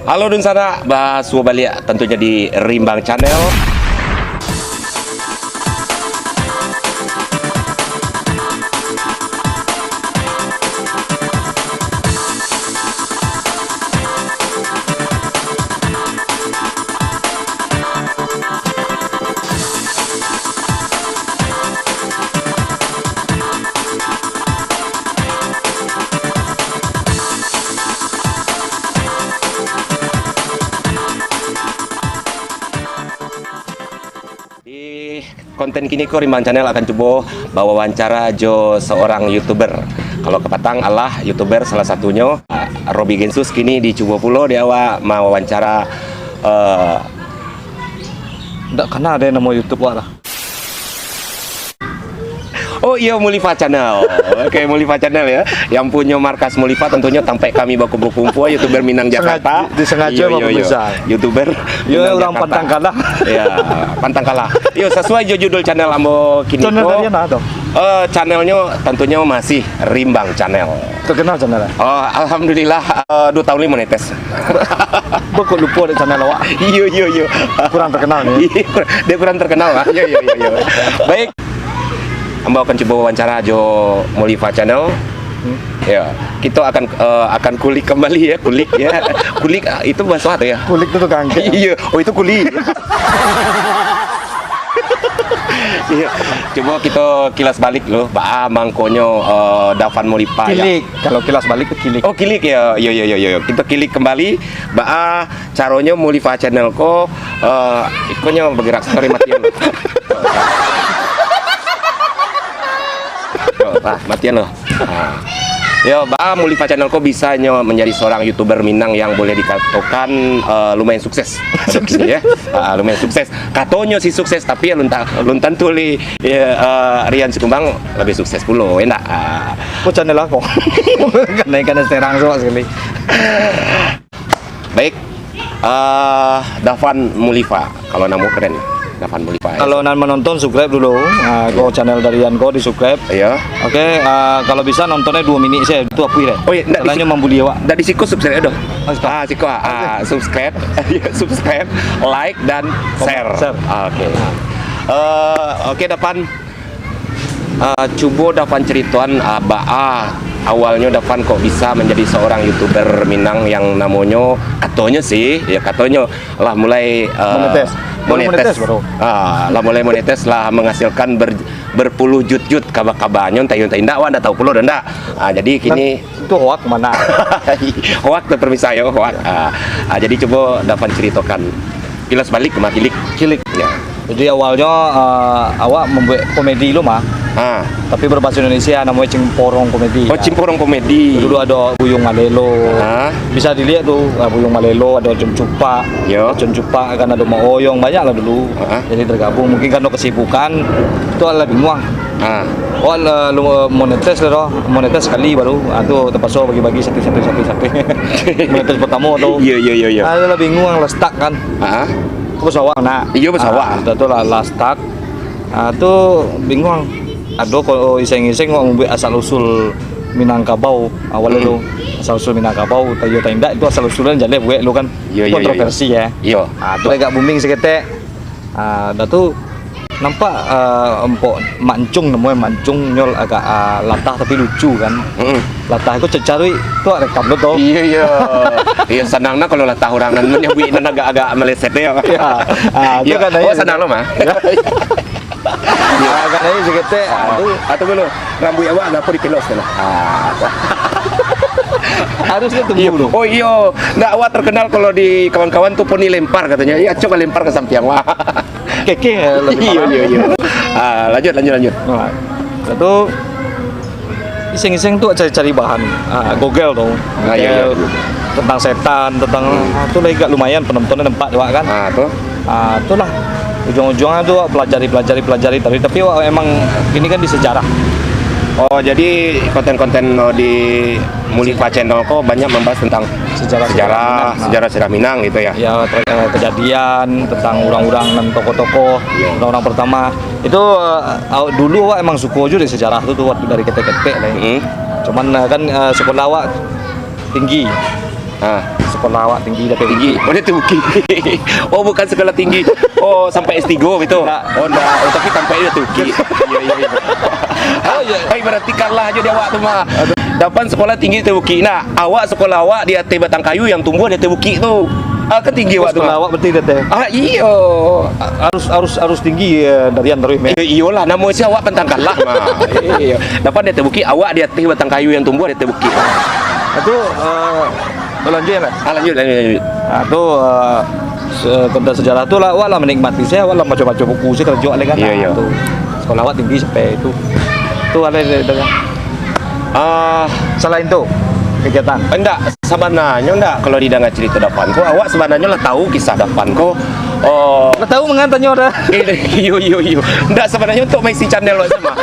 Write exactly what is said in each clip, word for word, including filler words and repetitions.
Halo dunsanak, basuo baliak tantunyo di Rimbang Channel. Di konten kini ko, Rimbang Channel akan cubo bawawancara jo seorang YouTuber. Kalau kapatang alah YouTuber salah satunyo, ah, Robi Gensus, kini dicubo pulo dek awak mawawancara, eh, Ndak kana ado namo YouTube wak lah. Oh iyo, Mulifa Channel. Oke, Mulifa Channel ya. Yang punyo markas Mulifa tentunyo tampek kami bakumpua-kumpua YouTuber Minang Jakarta. Disangajo, disangajo. Iyo, iyo, iyo. Pemirsa. YouTuber Minang Jakarta. Pantang Kalah. Ya, Pantang Kalah. Yo, sasuai jo judul channel ambo kini ko. Channel dari mana tu? Eh, channelnyo tentunyo masih Rimbang Channel. Terkenal channel? Oh, alhamdulillah, eh, dua tahun ni monetis. Beko lupo dek channel awak. Iyo, iyo, iyo. Kurang terkenal ni. Iyo, dia kurang terkenal lah. Iyo, iyo, iyo, iyo. Baik. Ambo akan cubo wawancara jo Mulifa Channel. Hmm. Ya, kita akan, eh, akan kulik kembali ya, kulik ya. Kulik, ah, itu bahasa apa ya? Kulik tu tukang angkek. Iya, oh itu kuli. Iya. Cubo kito kilas balik dulu, baa mangkonyo, eh, Dafan Mulifa ya. Kilik, kalau kilas balik tu kilik. Oh, kilik ya. Yo, yo, yo, yo, yo. Kito kilik kembali, baa caronyo Mulifa Channel ko, eh, ikonyo bergerak, sorry, matian. Yo, ah, matian lo. Ah. Yo, baa Mulifa Channel ko bisa nyo menjadi seorang YouTuber Minang yang boleh dikatakan, eh, lumayan sukses. Sukses. Ya. Ah, lumayan sukses. Katonyo sih sukses, tapi ya lun ta-, lun tantu li, ya, eh, Rian Sikumbang lebih sukses pulo, ya ndak? Ah. Ko channel apo? Kanai-kanai Serang suak sekali. Baik, eh, Dafan Mulifa, kalau namo keren, Dafan Mulifa, ya. Kalau nan menonton, subscribe dulu. Ah, ko channel dari Rian ko di-subscribe. Iya. Oke, ah, kalau bisa nontonnya dua menit saja, itu akui deh. Oh, iya, ndak di Salahnya si-, mambuli awak. Ndak di siko subscribe doh. Oh, siko. Ah, siko, ah, subscribe. Iya, subscribe, like, dan share. Share. Ah, oke. Eh, oke, Dafan. Ah, cubo Dafan ceritoan, ah, baa awalnyo Dafan kok bisa menjadi seorang YouTuber Minang yang namonyo, katonyo sih, ya katonyo lah mulai, eh, monetis. Baru monetis. Monetis baru. Ah, lah mulai monetis, lah menghasilkan ber-, berpuluh jut-jut kaba-kabanyo, entah iyo entah indak, wak ndak tahu pulo doh ndak. Ah, jadi kini itu hoak mana? Hoak tu permisa yo, hoak. Ah, ah, jadi cubo Dafan ceritokan. Kilas balik mah, kilik. Kilik. Ya. Jadi awalnyo, eh, awak mambuek komedi lu mah. Ah. Tapi berbahasa Indonesia, namonyo Cimporong Komedi. Oh, ya. Cimporong Komedi. Dulu ado Buyung Malelo. Ah. Bisa dilihat tu, ah, Buyung Malelo, ado Acun Cupak. Yo. Acun Cupak kan ado Mak Oyong, banyak lah dulu. Ah. Jadi tergabung. Mungkin karena kesibukan, tu lah bingung. Ah. Oh, lah, lu, monetis lah doh. Monetis sekali baru. Ah, tu terpaksa bagi-bagi satu, satu, satu, satu. Monetis pertama tu. Iya, iya, iya, iya. Ah, lah bingung lah, stuck kan. Ah. Aku pesawat nak. Iya, pesawat. Ah, dah tu lah, lah stuck. Ah, tu bingung. Ado ko iseng-iseng kok mambuek asal usul Minangkabau. Awalnya tu asal usul Minangkabau, tayo tak indak itu asal usulnya jaleh buek lu kan. Iya, iya, iya, iya. Kontroversi ya. Iya. Ah, tu agak booming seketek. Ah, dah tu nampak, ah, empok Mak Encung namonyo, Mak Encung nyo agak, ah, latah tapi lucu kan. Mm-mm. Latah ko cacaruik tu rekam lu tu. Iya, iya. Iya, sanang nah kalau latah urang nan manyabuik nan agak-agak meleset tu ya. Iya. Ah, tu kan. Oh, sanang lo mah. Iya. Ah, kan aja seketek. Ah, tu. Atau dulu, rambuik awak agak apa dipelos tu lah. Ah. Harusnya tumbuh tu. Oh iyo, ndak awak terkenal kalau di kawan-kawan tu poni lempar katanya. Iya, coba lempar ke sampiang wah. Kekeh ya, lebih. Iya, iya, iya. Ah, lanjut, lanjut, lanjut. Nah, itu iseng-iseng tu cari-cari bahan. Ah, Google tu. Ah, iya, iya. Google tentang setan, tentang, ah, tu lagi agak lumayan penontonnya nampak juga kan. Ah, tu. Ah, itulah. Ujung-ujungnya tu pelajari, pelajari, pelajari. Tapi, tapi wak emang ini kan di sejarah. Oh, jadi konten-konten, oh, di Mulifa Channel ko banyak membahas tentang sejarah, sejarah, sejarah Minang. Sejarah sejarah Minang gitu ya. Ya, ter-, eh, kejadian tentang orang-orang dan tokoh-tokoh, iya, orang-orang pertama. Itu, eh, awak dulu awak emang suka juga di sejarah tu, tu waktu dari ketek-ketek lah ya. Mm. Cuman, eh, kan, eh, sekolah awak tinggi. Ah. Sekolah awak tinggi di Ateh Bukik. Tinggi. Oh, di Ateh Bukik. Oh, bukan sekolah tinggi. Oh, sampai S tiga gitu. Ndak. Oh, ndak. Oh, tapi tampaknyo di Ateh Bukik. Iya, iya, iya. Oh, iya. Hai, berarti kalah aja di awak tu mah. Aduh. Dapan sekolah tinggi di Ateh Bukik. Nah, awak sekolah awak di ateh batang kayu yang tumbuh di Ateh Bukik tu. Ah, kan tinggi awak tu mah. Sekolah awak berarti di ateh. Ah, iyo. Harus, harus, harus tinggi, eh, dari yang terus, men. Eh, iyolah, namo si awak pantang kalah mah. Iya. Dapan di Ateh Bukik, awak di ateh batang kayu yang tumbuh di Ateh Bukik. Itu, eh, Lanjut lah. Ah, lanjut, lanjut, lanjut. Ah, tu, ah, se-, tentang sejarah tu lah, awak lah menikmati sajo, awak lah baco-baco buku sajo, karajo lah kan. Iya, iya. Ah, tu. Sekolah awak tinggi sampai itu. Tu lah dia, dia. Ah, selain tu, kegiatan? Ndak, sabananyo ndak, kalau didanga carito Dapan ko, awak sabananyo lah tahu kisah Dapan ko. Oh. Lah tahu mangan tanyo dah. Eh, iyo, iyo, iyo. Ndak, sabananyo untuak maisi channel awak se mah.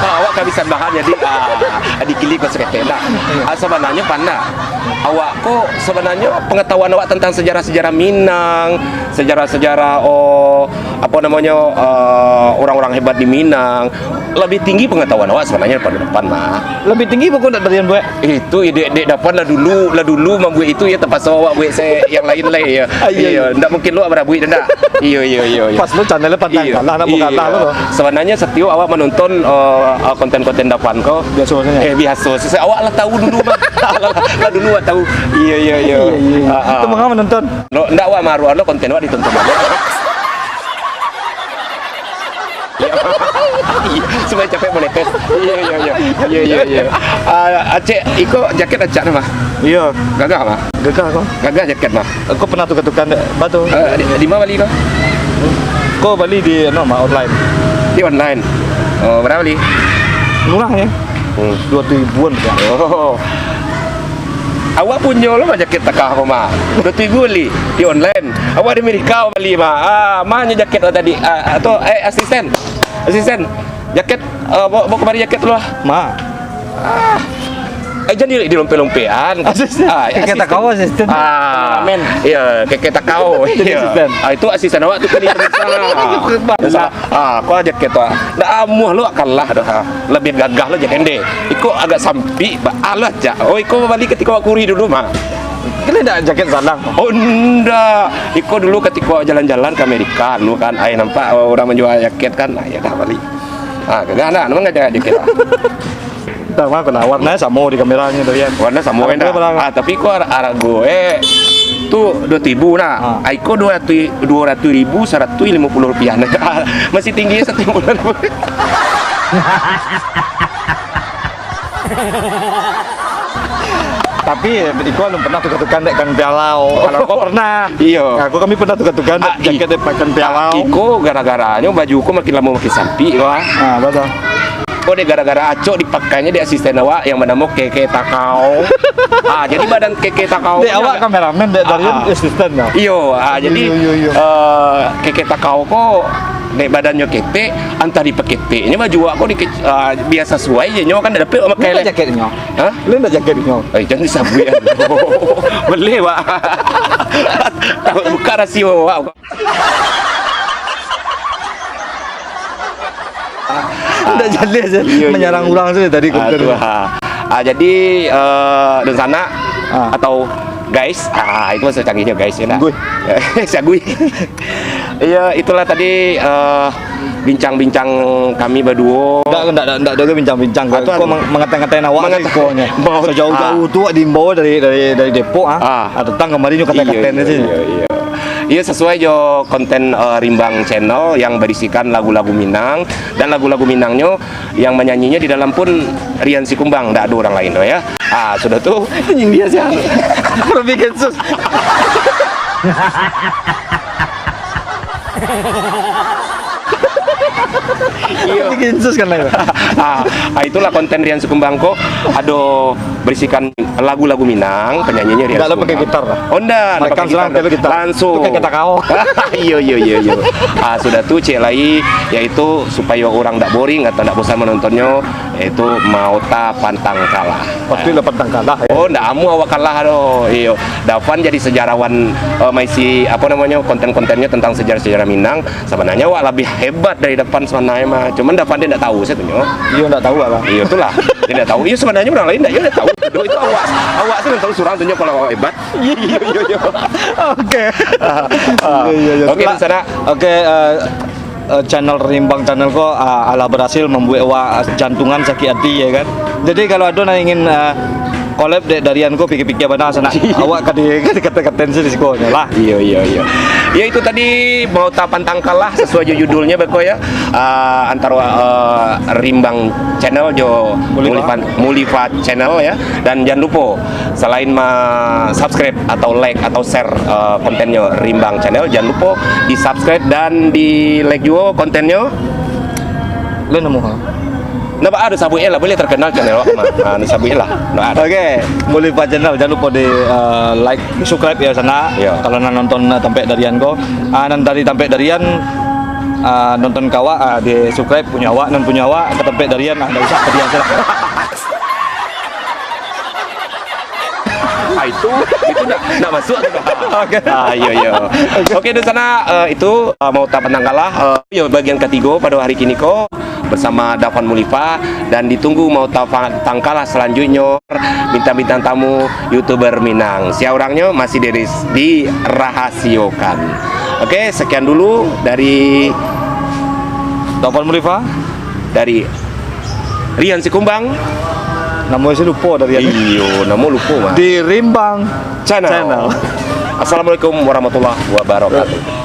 Ah, awak kabisan bahan, jadi, ah, dikilik ko saketek dah. Ah, sabananyo panah. Awak ko sabananyo pangatahuan awak tantang sajarah-sajarah Minang, sajarah-sajarah, oh, apo namonyo, eh, urang-urang hebat di Minang, labiah tinggi pangatahuan awak sabananyo daripado Dapan mah. Labiah tinggi buku ndak dari yang buek? Itu, ya, dek, dek Dapan lah dulu, lah dulu mambuek itu, ya, tapaso awak buek se yang lain lai, ya. Ah, iya, iya. Ndak mungkin lo barabuik ndak. Iyo, iyo, iyo, iyo. Pas lo channel pantang kalah, nak kalah lo. Sabananyo satiok awak manonton, eh, eh, konten-konten Dapan ko. Biaso sajo. Eh, biaso. Sesuai awak lah tahu dulu, Bang. Lah, lah dulu awak tahu. Iyo, iyo, iyo. Iya, iya. Ah, ah. Itu manga manonton? Lo, ndak awak maruah lo konten awak ditonton. Iya. Iya, supaya capek monetis. Iya, iya, iya. Iya, iya, iya. Ah, Acek, iko jaket Acek mah? Iya. Gagah mah? Gagah ko. Gagah jaket mah? Aku pernah tukar-tukar dek batu. Eh, di, di mana bali ko? Ko bali di, anu mah, online. Di online. Oh, berapa bali? Murah ya. Hmm. Dua ribuan ya. Oh. Awak punyo lo mah jaket takah ko mah. Dua ribu bali di online. Awak di Amerika bali mah. Ah, ma nyo jaket lo tadi? Ah, atau, eh, asisten. Asisten. Jaket, eh, bawa, bawa kemari jaket lo lah. Ma. Ah. Eh, jan di, di lompe-lompean. Asisten. Ah, keke asisten. Takao asisten. Ah, kameramen. Iya, keke takao. Jadi asisten. Ah, itu asisten awak tu kan. Ah, ko jaket tu. Ndak amuah lo kalah doh. Labiah gagah lo jaket ende. Iko agak sampik, ba, alah, Cak. Oh, iko bali katiko awak kurih dulu mah. Kalian ndak jaket salang? Oh, ndak. Iko dulu katiko awak jalan-jalan ka Amerika dulu kan. Ai nampak urang manjua jaket kan. Ai dah bali. Ah, gagah ndak? Memang gagah jaket lah. Dah, mah, kena warna samo di kameranyo tu, kan? Warna samo, kan, dah? Ah, tapi ko ar-, arago, eh, tu dua ribu nah. Ah. Ai ko dua ratus, dua ratus ribu, saratus limo puluah rupiah. Masih tinggi satu bulan. Tapi, iko alun pernah tukar-tukar dek Kang Pialau. Kalau ko pernah. Iyo. Aku, kami pernah tukar-tukar dek jaket dek Kang Pialau. Ah, iko gara-garanyo baju ko makin lamo makin sampik ko, ah. Ah, betul. Ko dek gara-gara acok dipakainyo dek asisten awak yang banamo Keke Takao. Ah, jadi badan Keke Takao. Dek awak kameramen, dek dari asisten yo. Iyo, ah, jadi, eh, Keke Takao ko dek badannyo ketek, antah dipaketeknyo baju awak ko di, ah, biasa suai je nyo kan dak dapek awak makai. Lu ndak jaketnyo? Hah? Lu ndak jaketnyo? Eh, jan disabuik. Boleh, Pak. Takut buka rasio awak. Ndak jaleh se. Iyo, iyo, menyerang urang se tadi konten. Aduh, ha. Ah, jadi, eh, dunsanak atau guys, ah, itu bahasa canggihnyo guys, ya, nak? Sagui. Sagui. Iya, itulah tadi, eh, bincang-bincang kami baduo. Ndak, ndak, ndak, ndak ado bincang-bincang. Ko mang-, mangatai-ngatai awak. Sejauh-jauh tu awak diimbau dari, dari, dari Depok, ah. Ah, datang kamari nyo katai-katai. Iya, iya, iya. Iya, sesuai jo konten, eh, Rimbang Channel yang berisikan lagu-lagu Minang, dan lagu-lagu Minangnyo yang manyanyinyo di dalam pun Rian Sikumbang, ndak ado urang lain doh, ya. Ah, sudah tu. Anjing dia siapa? Robi Gensus. Iya. Robi Gensus kan lah. Ah, ah, itulah konten Rian Sikumbang ko, ado berisikan lagu-lagu Minang, penyanyinyo Rian Sikumbang. Ndak pakai gitar lah. Oh, ndak, ndak pakai gitar. Langsung. Itu kayak kata kau. Iyo, iyo, iyo, iyo. Ah, sudah tu, cek lai, yaitu supayo urang ndak boring atau ndak bosan manontonnyo, yaitu Maota Pantang Kalah. Pasti lah pantang kalah, ya. Oh, ndak amuah awak kalah doh. Iyo. Dapan jadi sejarawan, eh, maisi, apo namonyo, konten-kontennyo tentang sejarah-sejarah Minang. Sabananyo awak labiah hebat dari Dapan sabananyo mah. Cuman Dapan dia ndak tahu, satunyo. Iyo, ndak tahu lah. Iyo, itulah. Indak tahu. Iyo, sabananyo urang lain indak, iyo, indak tahu. Itu awak, awak tu nan tahu surang tu nyo kalau awak hebat. Iyo, iyo, iyo, iyo. Oke. Iyo, iyo, iyo. Oke, Itulah. Di sana. Oke, eh, eh, channel Rimbang Channel ko, ah, alah berhasil mambuek awak jantungan sakik hati, ya kan. Jadi kalau ado nan ingin, eh, collab dek Darian ko, pikia-pikia bana sanak. Awak ka di, ka dikate-katen sih di siko nyo lah. Iyo, iyo, iyo. Ya, itu tadi mau tapantang kalah sesuai jo judulnya beko ya. Ah, antara, ah, Rimbang Channel jo Mulifa. Mulifa, Mulifa Channel ya. Dan jangan lupa, selain ma-subscribe atau like atau share, ah, kontennya Rimbang Channel, jangan lupa di-subscribe dan di-like juga kontennya. Lain nama, ha? Ndak ado sabuik lah, boleh terkenal channel awak mah. Ah, ni sabuik lah. Ndak ado. Oke, Mulifa Channel, jangan lupa di, eh, like, di subscribe ya sana. Ya. Kalau nak nonton, eh, tampek Darian ko, ah, nan dari tampek Darian, ah, nonton ka awak, ah, di subscribe punyo awak, nan punyo awak ka tampek Darian, ah, ndak usah padiah salah. Ah, itu, itu ndak, ndak masuk tu. Oke. Ah, iyo, iyo. Oke, di sana, eh, itu, eh, mau tapantang kalah, eh, yo, bagian katigo pada hari kini ko bersama Dafan Mulifa, dan ditunggu mau tapantang kalah selanjutnya bintang-bintang tamu YouTuber Minang. Sia orangnyo masih di-, dirahasiokan. Oke, sekian dulu dari Dafan Mulifa. Dari Rian Sikumbang. Namo saya lupa dari Rian. Iyo, namo lupa, Mas. Di Rimbang Channel. Channel. Assalamualaikum warahmatullahi wabarakatuh.